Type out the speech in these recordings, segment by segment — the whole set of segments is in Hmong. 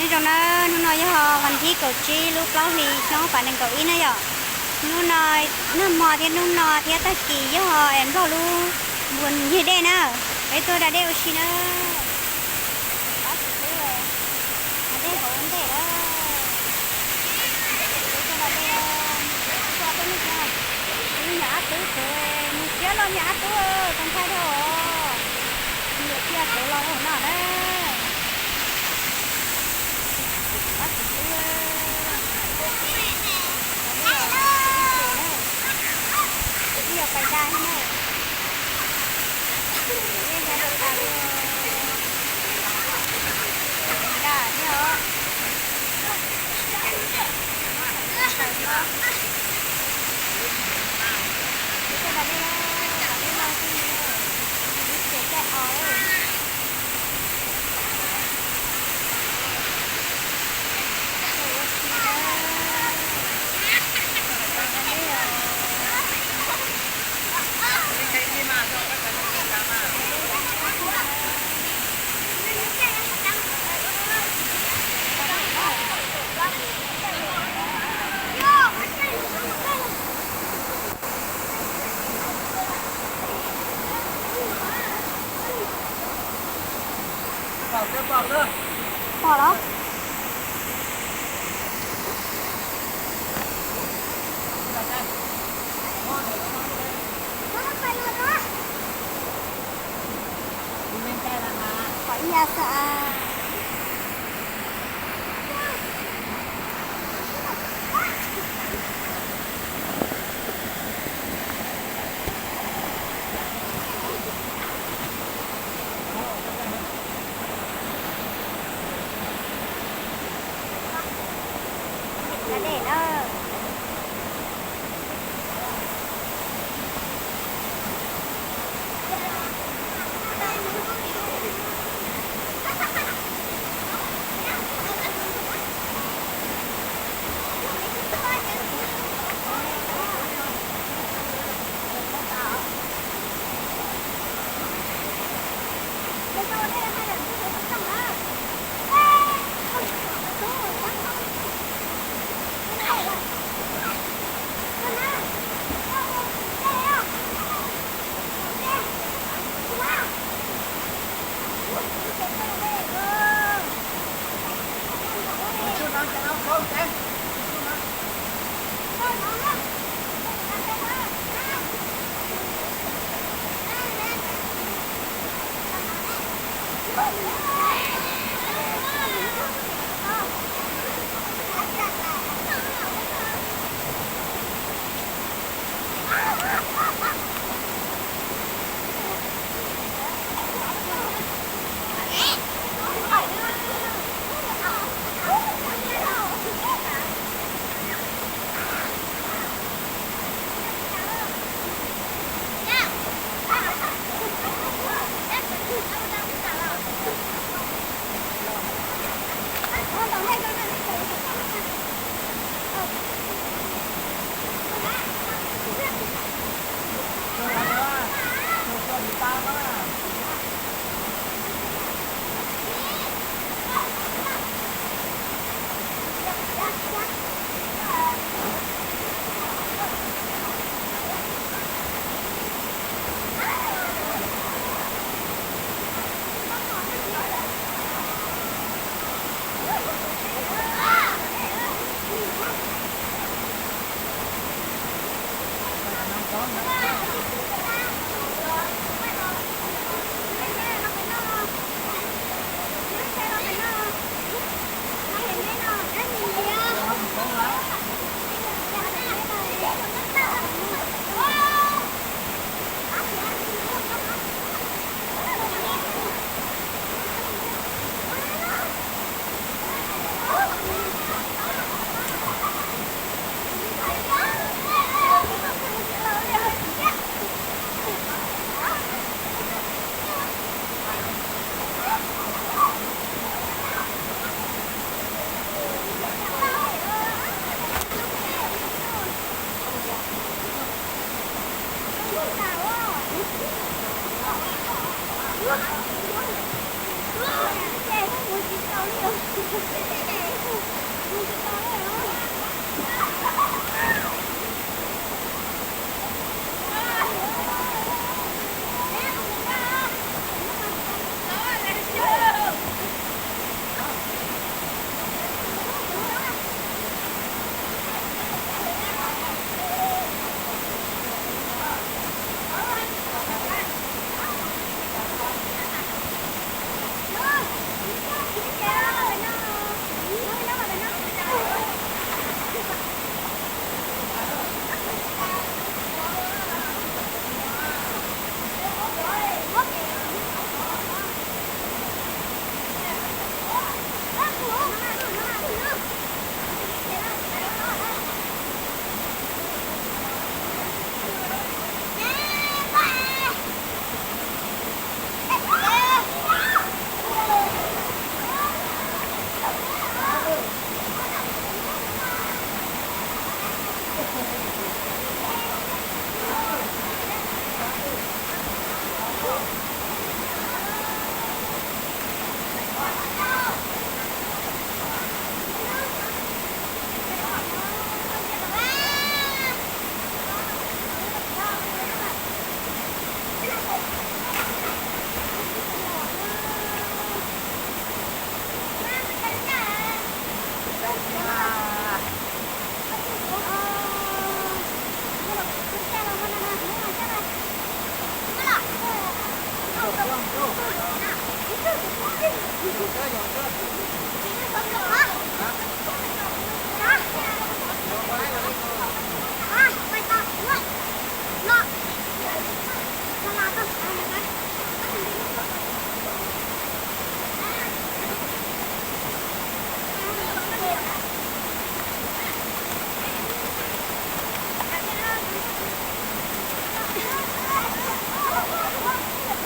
Nyob zoo na, hnub no yog vas thib kaum tsib lub plaub hlis xyoo ob phav nees nkaum ib na yom. Hnub no, nag hmo thiab hnub no thiab tag kis yog es Nplog lub npua yig dej na. Peb tuaj da dej ua si na. Pab txiv tub da dej hauv ntej na. Peb tuaj da dej, tuaj tuaj nej tias, tus nyuam ab tub kuv, mus siab los nyuam ab tub, tus ntxhais dhau os. Mus yuav cia kuv los hauv no na. Pab txiv tub, ib ces na, ib yog pais da thiab na. Ib yog da da thiab os. Ib yog da dej, da dej los xwb, ib ces caij os. Pom los? Pom ib yam xwb as. Da dej na.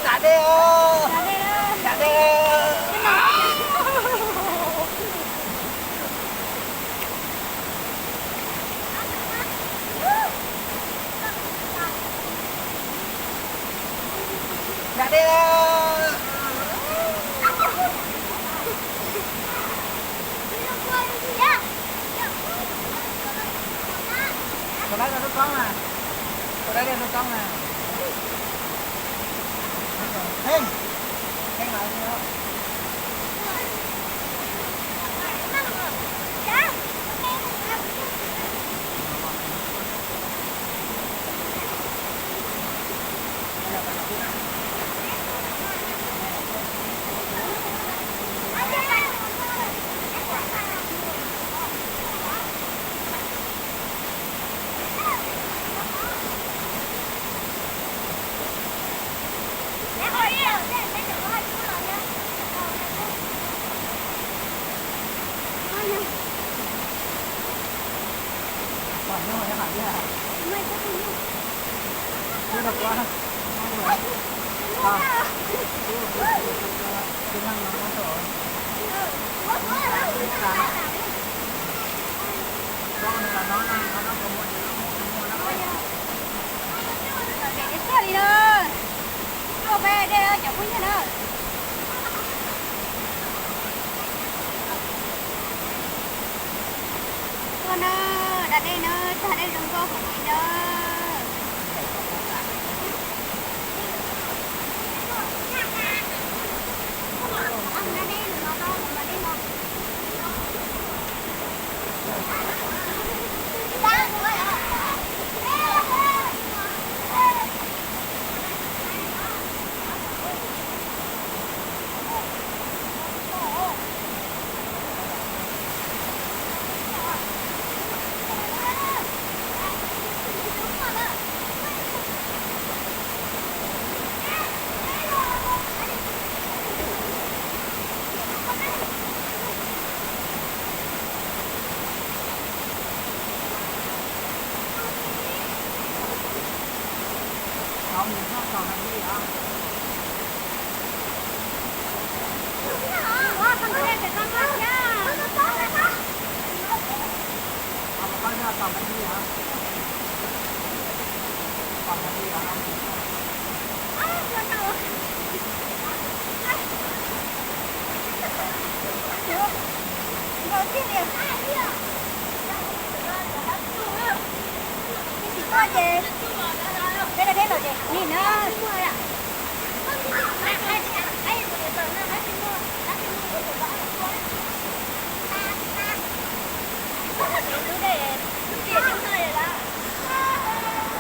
Nram dej os. Nram dej. Nram dej. Tus dab no lub koob na. Tus dab no lub koob na. Heej. Heej lawm. Tuaj li na, tuaj peb dej cov phooj ywg na. Tuaj na, da dej na, tag dej zoo nkauj heev li na. Tsis tuaj ces peb da dej los ces ni na.